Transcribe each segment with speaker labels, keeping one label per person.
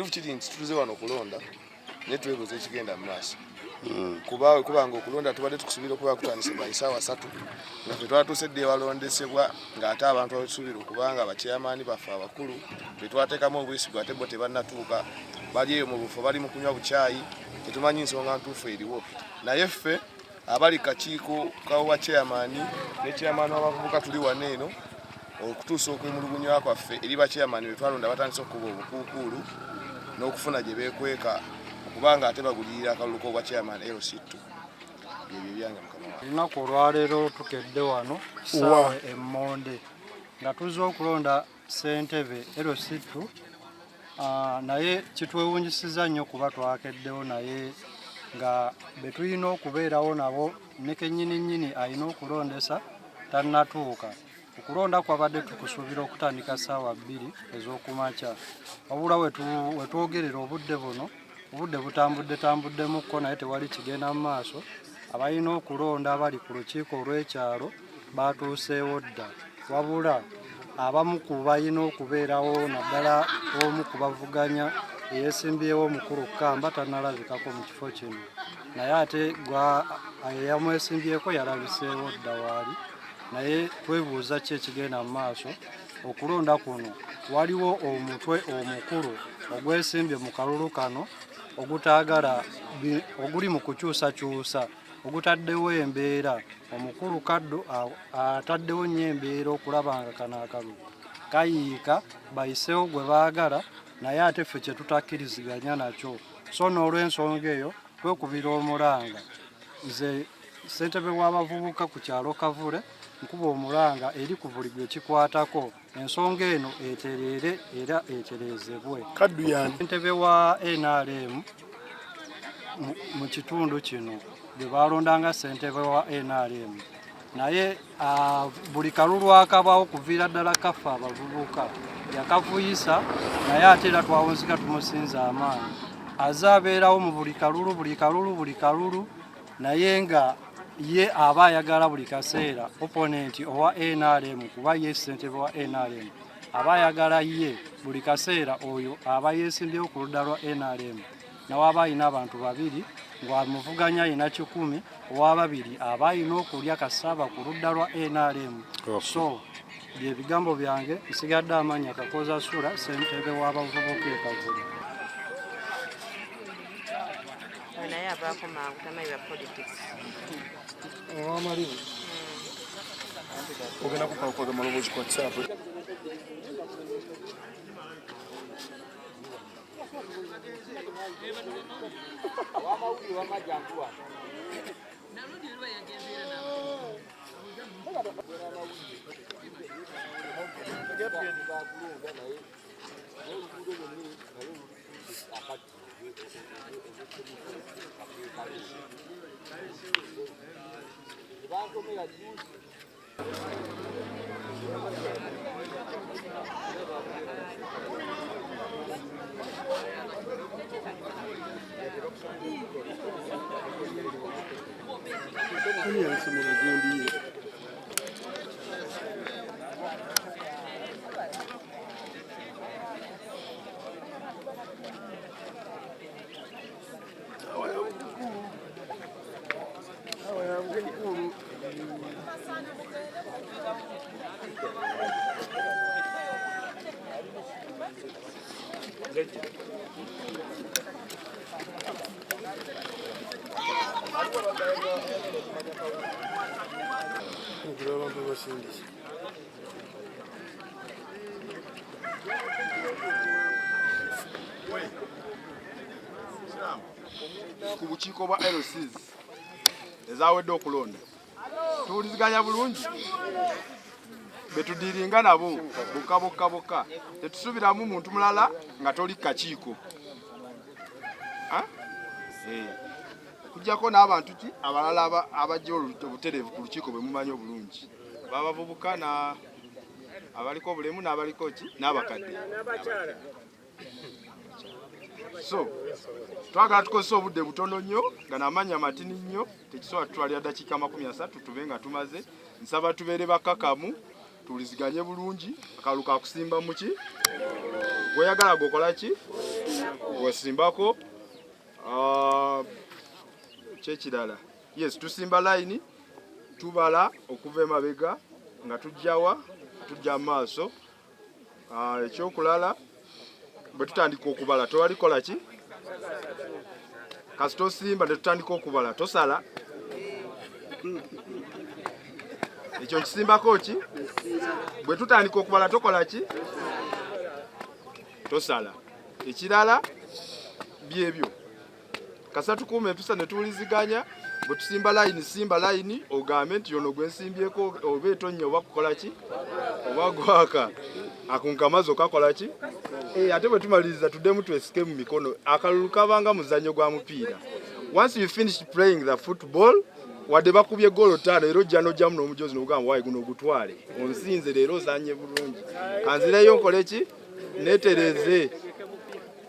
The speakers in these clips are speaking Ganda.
Speaker 1: Ekituufu kiri nti tutuze wano okulonda, naye twebuuza ekigenda mu maaso, kuba kubanga okulonda tubadde tukusuubira okuba kutandise by 3:00, nga ffe twatuuse dda ewalondesebwa, ng'ate abantu abetusuubira okubanga bakyamaani baffe abakulu betwateekamu obwesigwa ate bo tebannatuuka, bali eyo mu bufo, bali mu kunywa bukyayi. Tetumanyi nsonga ntuufu eriwo, naye ffe abali kakiiko kawa chairman ne chairman w'abavubuka tuli wano eno okutuusa okwemulugunya kwaffe eri bachairman betwalonda. Batandise okukuba obukuukuulu n'okufuna gye beekweka okubanga ate bagulirira akalulu k'obwa chairman LC2. Byebyo ebyange, mukama wange.
Speaker 2: Olunaku olwaleero tukedde wano kisaawe emmonde nga tuzze okulonda ssentebe LC2. Naye kitwewuunyisiza nnyo kuba twakeddewo naye nga be tulina okubeerawo nabo ne kennyini nnyini alina okulondesa tannatuuka. Okulonda kwabadde tukusuubira okutandika 2:00 ez'okumakya, wabula wetwogerera obudde buno, obudde butambudde tambuddemukko, naye tewali kigenda mu maaso. Abalina okulonda abali ku lukiiko olw'ekyalo batuuseewo dda, wabula abamu ku balina okubeerawo, naddala omu ku bavuganya eyeesimbyewo, omukulu Kamba, tannalabikako mu kifo kino, naye ate eyamwesimbyeko yalabiseewo dda waali. Naye twebuuza ki ekigenda mu maaso. Okulonda kuno waliwo omutwe omukulu ogwesimbye mu kalulu kano ogutaagala, oguli mu kukyusakyusa, ogutaddewo embeera. Omukulu Kaddu ataddewo nnyo embeera okulaba nga kano akalulu kayiika, bayiseewo gwe baagala, naye ate ffe kye tutakkiriziganya nakyo. So n'olw'ensonga eyo kwekubira omulanga, nze ssentebe w'abavubuka ku kyalo Kavule, nkuba omulanga eri ku buli gwe kikwatako, ensonga eno etereere era etereezebwe.
Speaker 3: Kaddu yani?
Speaker 2: Ssentebe wa NRM mu kitundu kino gwe balondanga ssentebe wa NRM, naye buli kalulu akabaawo kuviira ddala kaffe abavubuka yakavuyisa, naye ate era twawunzika tumusinza amaanyi. Aze abeerawo mu buli kalulu, buli kalulu, buli kalulu, naye nga ye aba ayagala buli kaseera opponent owa NRM, kuba ye ssentebe wa NRM, aba ayagala ye buli kaseera oyo aba yeesimbyewo ku ludda lwa NRM, nawaaba alina abantu babiri ng'amuvuganya alina 100, owababiri aba alina okulya kasaaba ku ludda lwa NRM. So byebigambo byange, nsigadde amanya Kakoza Sula, ssentebe w'abavubuka e Kavule.
Speaker 4: Naye avaako mangu, tamanyi bya politics.
Speaker 3: Owamalibu ogenda kupakupaga maloboozi ku WhatsApp. Ani yalese mu lugundi ye? Ngira abantu basindise.
Speaker 5: Ku bukiiko bwa LCs ezawedde okulonda, tuwuliziganya bulungi, betudiringa nabo bokka bokka bokka. Tetusuubiramu muntu mulala nga toli kakiiko. Eh. Kujjako n'abantu ki abalala abajja obutereevu ku lukiiko bwe mumanyi obulungi, babavubuka na abaliko obulemu n'abaliko ki n'abakadde. So twagala tukozesa obudde butono nnyo nga n'amannya matini nnyo, tekisobola tutwalira dakiika 30 tube nga tumaze. Nsaba tubeere bakakamu, tuwuliziganye bulungi. Akalulu kakusimba muki gweyagala gwokola ki. Wosimbako kyekirala. Yes, tusimba layini, tubala okuva emabega nga tujjawa tujja mu maaso. Ekyokulala bwe tutandika okubala tewali kola ki kasita osimba ne tutandika okubala tosala ekyo nkisimbako ki bwe tutandika okubala tokola ki tosala ekirala byebyo Kasita tukuuma empisa ne tuwuliziganya, bwe tusimba layini simba layini ogambe nti ono gwe nsimbyeko oba etonnya oba kukola ki oba gwaka akunkamazi okakola ki eh, ate bwe tumaliriza tuddemu twesike mu mikono. Akalulu kabanga muzannyo gwa mupiira. Once you finish playing the football wadde bakubye goolo ttaano era ojja n'ojjamu n'omujozi n'ogamba waayi guno ogutwale onsinze leero ozanye bulungi kanzireyo nkole ki neetereeze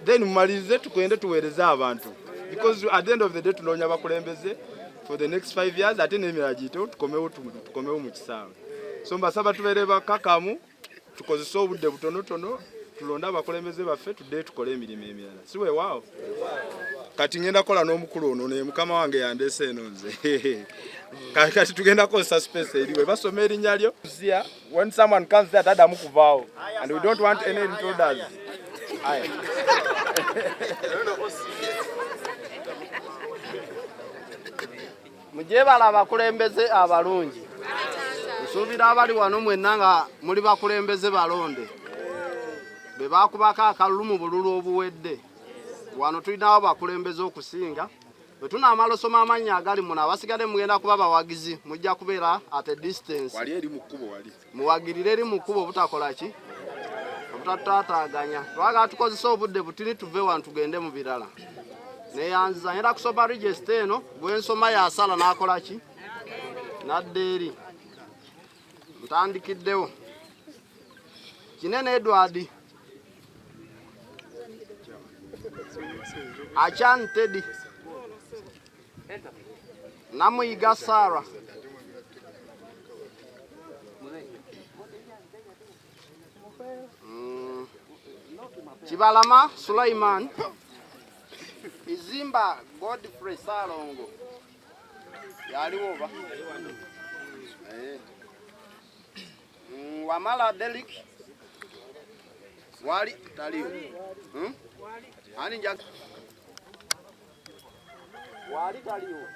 Speaker 5: then mumalirize tugende tuweereze abantu because at the end of the day tunoonya bakulembeze for the next 5 years ate n'emirala giyitewo tukomewo tukomewo mu kisaawe so mbasaba tubeere bakakamu tukozese obudde butonotono tulonde abakulembeze baffe tuddeyo tukole emirimu emirala si weewaawo kati ngenda kukola n'omukulu ono naye mukama wange yandeese eno nze kati tugenda kukozesa space eri we basoma erinnya lyo When someone comes there tadamu kuvaawo and we don't want any intruders. Aye.
Speaker 6: Mujebala abakulembeze abalungi. Nsuubira abali wano mwenna nga muli bakulembeze balonde be baakubako akalulu mu bululu obuwedde. Wano tulinawo abakulembeze okusinga. Bwe tunaamala osoma amannya agali muno abasigadde mugenda kuba bawagizi, mujja kubeera at a distance.
Speaker 5: Wali eri mu kkubo wali.
Speaker 6: Muwagirire eri mu kkubo obutakola ki? Obutatutaataaganya. Twagala tukozese obudde butini tuve wano tugende mu birala. Neyanziza ngenda kusoma register eno, gwe nsoma yasala n'akola ki? N'adda eri. Ntandikiddewo. Kinene Edward. Achan Teddy. Namuyiga Sarah. Kibalama Sulaiman. Izimba Godfrey Salongo. Yaliwo oba? Eh. Wamala Delik wali taliwo hmm? Ani nja wali taliwo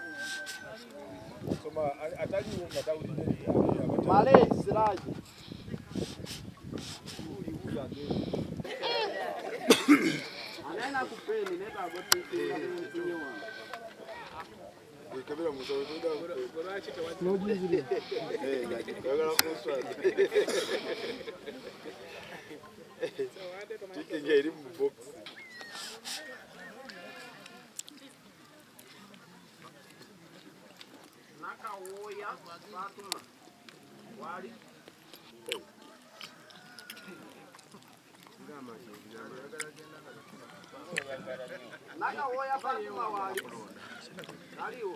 Speaker 6: Male Siraji anena kupeni neta gotikinga mtunye wange
Speaker 5: Eri mu box.
Speaker 6: Nakawooya Fatuma wali Nakawooya Fatuma wali aliwo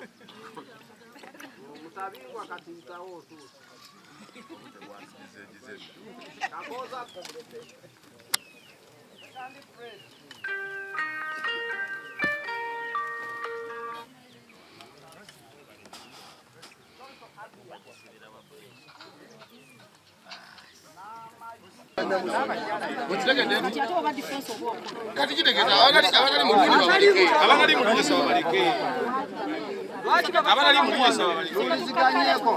Speaker 6: Mutabingwa kati ntawo otuuse Kakoza
Speaker 1: Kati kitegeeza abatali mu lulimi babaleke, abatali mu lulimi babaleke, abatali mu lulimi babaleke.
Speaker 6: Tuliziganyeko.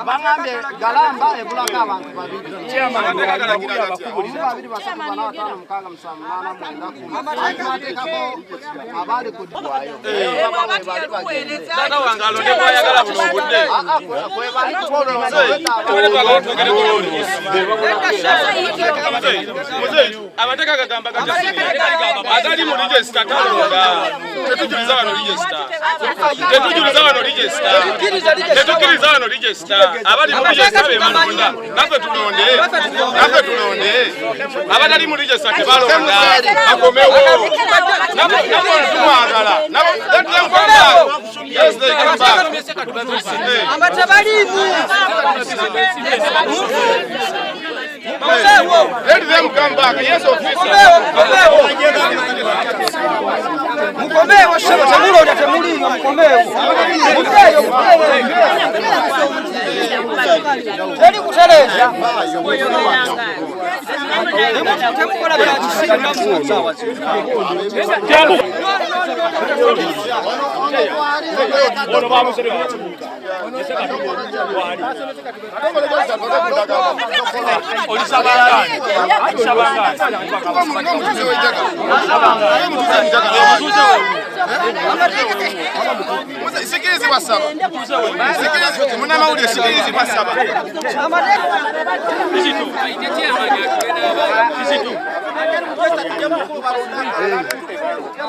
Speaker 6: Bangambye galamba ebulako abantu babiri. Omu, babiri, basatu, bana, bataano, mukaaga, musanvu, munaana, mwenda, kkumi. Abateekako abali ku ddwayo.
Speaker 7: Taata wange alonde gwayagala buno obudde. Amateeka gagamba gatya? Atali mu register talonda. Tetujuliza wano register. Tetujuliza wano register. Tetukkiriza wano register. Abali mu register be balonda. Naffe tulonde.
Speaker 1: Naffe tulonde. Abatali mu register tebalonda. Bakomewo. Nabo tumwagala. Nabo let them come back. Yes, they come back.
Speaker 8: Abatabaliimu.
Speaker 1: Let them come back. Yes, officer.
Speaker 8: Mukomeewo ssebo, temulonda temuliiyo, mukomeewo. Muveeyo, muveeyo. Teri kutereeza. Temukola bya kisiru.
Speaker 1: Sikirizibwa saba. Sikirizibwa munnamawulire sikirizibwa saba.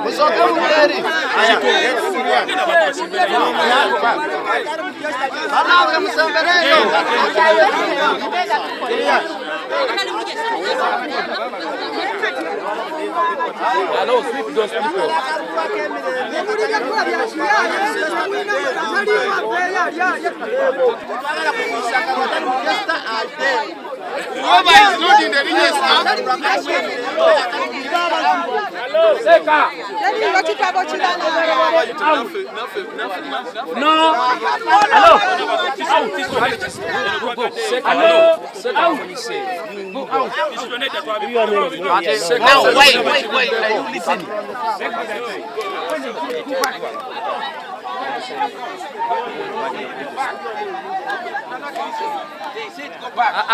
Speaker 6: Musooke mugere. Banange musembereyo.
Speaker 1: Whoever is not in the register,
Speaker 9: Now, wait, wait, wait. Are you listening?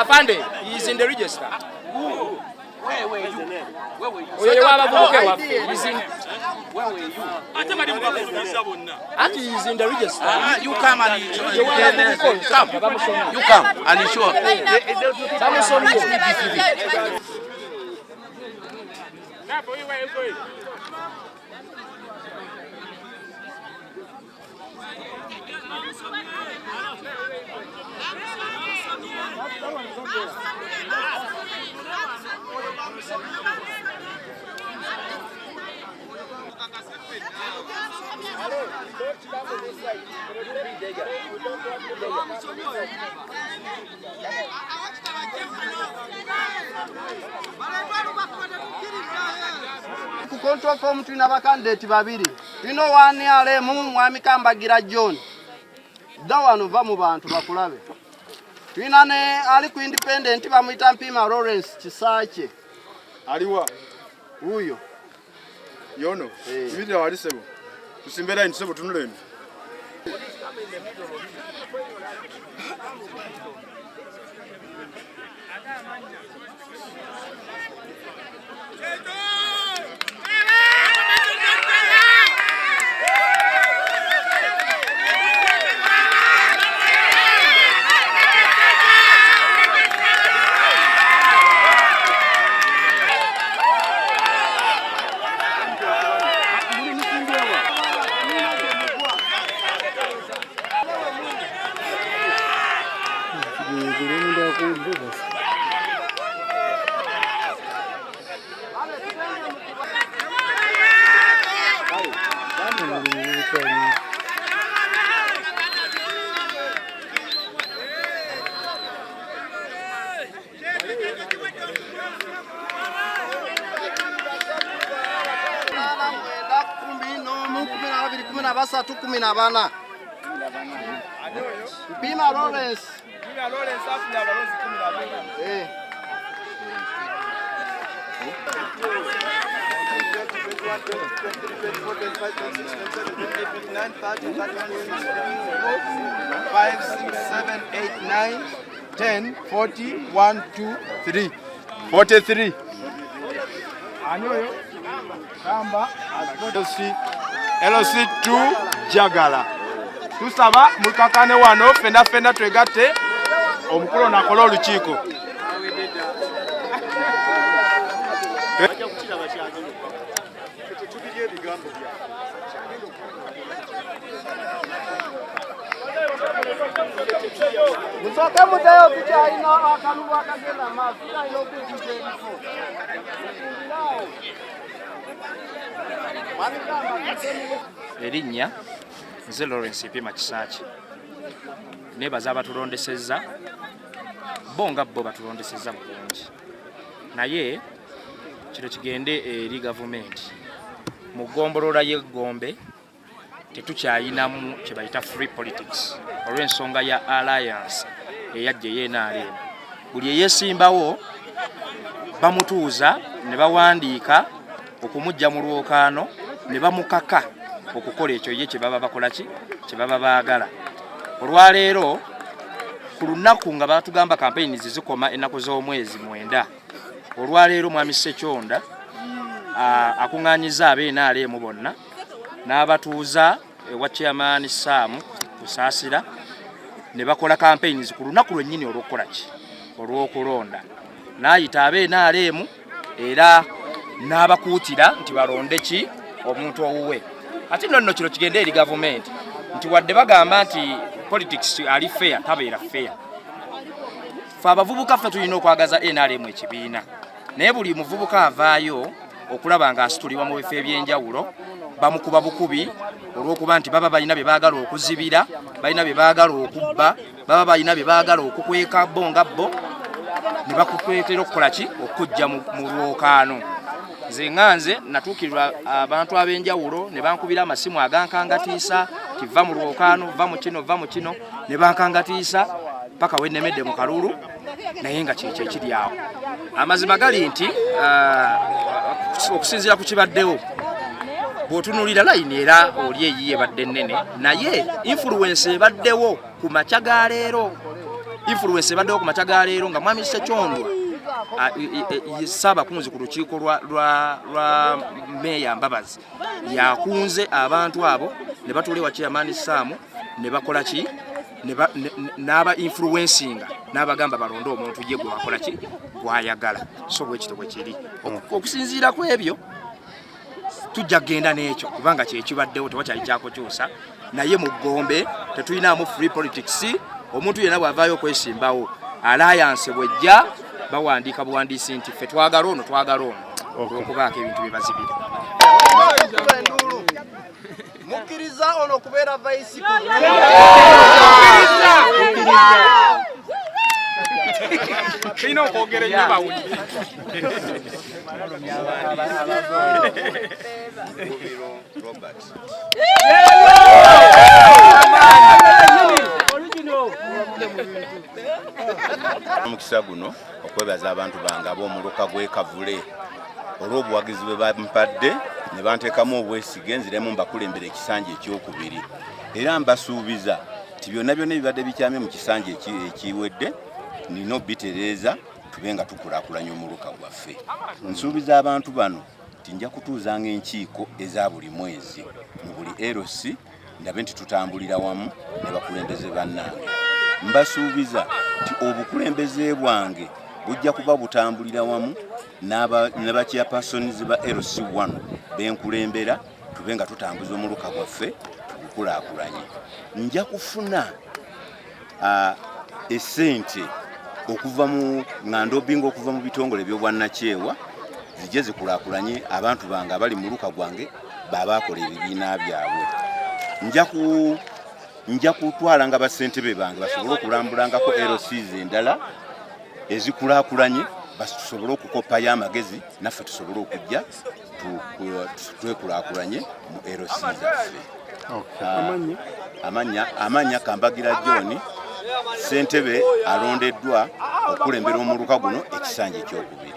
Speaker 10: Afande, he is in the register. Oyo ye w'abavubuka ewaffe. He is in- Anti he is in the register.
Speaker 9: You come and you, come. You come and you show.
Speaker 10: Bamusomye.
Speaker 6: Ku control form tulina bakandidate babiri. Tulina owa NRM Mwami Kambagira John. Dda wano va mu bantu bakulabe. Tulina ne ali ku independent bamuyita Mpima Lawrence Kisaakye.
Speaker 5: Aliwa?
Speaker 6: Wuuyo.
Speaker 5: Yono. Yimirira wali ssebo. Tusimbe line ssebo tunula eno.
Speaker 6: Mwenda, 11, 12, 13, 14. Mpima Lawrence. Eh.
Speaker 5: 5, 6, 7, 8, 9, 10, 40, 1, 2, 3. 43. Ani oyo? Kamba LC LC2 Jagala. Tusaba mukakane wano fena fena twegatte omukulu ono akole olukiiko.
Speaker 6: Musooke muddeyo tukyalina akalulu akagenda mu maaso, tukyalina okujjuza ebifo. Mufumbiraawo.
Speaker 10: Erinnya nze Lawrence Mpima Kisaakye. Neebaza abatulondesezza. Bo nga bo batulondesezza bulungi, naye kino kigende eri gavumenti. Mu ggombolola y'eggombe tetukyayinamu kye bayita free politics olw'ensonga ya alliance eyajja ey'NRM. Buli eyesimbawo bamutuuza ne bawandiika okumujja mu lwokaano ne bamukaka okukola ekyo ye kye baba bakola ki kye baba baagala. Olwaleero ku lunaku nga batugamba kampeyini zizikoma ennaku z'omwezi 9, olwaleero Mwami Ssekyonda akuŋŋaanyiza ab'NRM bonna n'abatuuza ewa Chairman Sam Kusaasira ne bakola campaigns ku lunaku lwennyini olw'okukola ki olw'okulonda, n'ayita ab'NRM era n'abakuutira nti balonde ki omuntu owuwe. Ate nno nno kino kigende eri gavumenti nti wadde bagamba nti politics ali fair, tabeera fair. Ffe abavubuka ffe tulina okwagaza NRM ekibiina, naye buli muvubuka avaayo okulaba ng'asitulibwa mu bifo eby'enjawulo bamukuba bukubi olw'okuba nti baba balina bye baagala okuzibira, balina bye baagala okubba, baba balina bye baagala okukweka bo nga bo ne bakukwetera okukola ki okujja mu lwokaano. Nze nga nze natuukirirwa abantu ab'enjawulo ne bankubira amasimu agankangatiisa ti va mu lwokaano, va mu kino, va mu kino, ne bankangatiisa paka we nnemedde mu kalulu, naye nga kyekyo ekiri awo. Amazima gali nti okusinziira ku kibaddewo, bw'otunuulira layini era oli eyiye ebadde nnene, naye influence ebaddewo ku makya ga leero, influence ebaddewo ku makya ga leero nga Mwami Ssekyondwa ssaabakunzi ku lukiiko lwa Meeya Mbabazi yakunze abantu abo ne batuula ewa Chairman Sam ne bakola ki n'aba influencinga n'abagamba balonde omuntu ye gwe bakola ki gwayagala. So bwekito bwe kiri. Okusinziira ku ebyo tujja kugenda n'ekyo kubanga kyekibaddewo, tewakyali kyakukyusa. Naye mu Gombe tetulinamu free politics. Omuntu yenna bw'avaayo okwesimbawo, alliance bwejja bawandiika buwandiisi nti ffe twagala ono, twagala ono, olw'okubaako ebintu bye bazibira.
Speaker 6: Mukkiriza ono okubeera vice?
Speaker 7: Tulina okwogera ennyo bawulire.
Speaker 9: Robert. Omukisa guno okwebaza abantu bange ab'omuluka gw'e Kavule olw'obuwagizi bwe bampadde ne banteekamu obwesige nziremu mbakulembera ekisanja ekyokubiri, era mbasuubiza nti byonna byonna ebibadde bikyamye mu kisanja ekiwedde nina obitereeza tube nga tukulaakulanya omuluka gwaffe. Nsuubiza abantu bano nti nja kutuuzanga enkiiko eza buli mwezi mu buli LC ndabe nti tutambulira wamu ne bakulembeze bannange. Mbasuubiza nti obukulembeze bwange bujja kuba butambulira wamu ne ba chairpersons ba LC1 benkulembera, tube nga tutambuza omuluka gwaffe tugukulaakulanye. Nja kufuna essente okuva mu nga ndobinga okuva mu bitongole ebyobwannakyewa zijje zikulaakulanye abantu bange abali mu muluka gwange babakola ebibiina byabwe. Nja kutwalanga bassentebe bange basobole okulambulangako LCs endala ezikulaakulanye, tusobole okukopayo amagezi naffe tusobole okujja twekulaakulanye mu LC zaffe. Amannya Kambagira John, ssentebe alondeddwa okukulembera omuluka guno ekisanja ekyokubiri.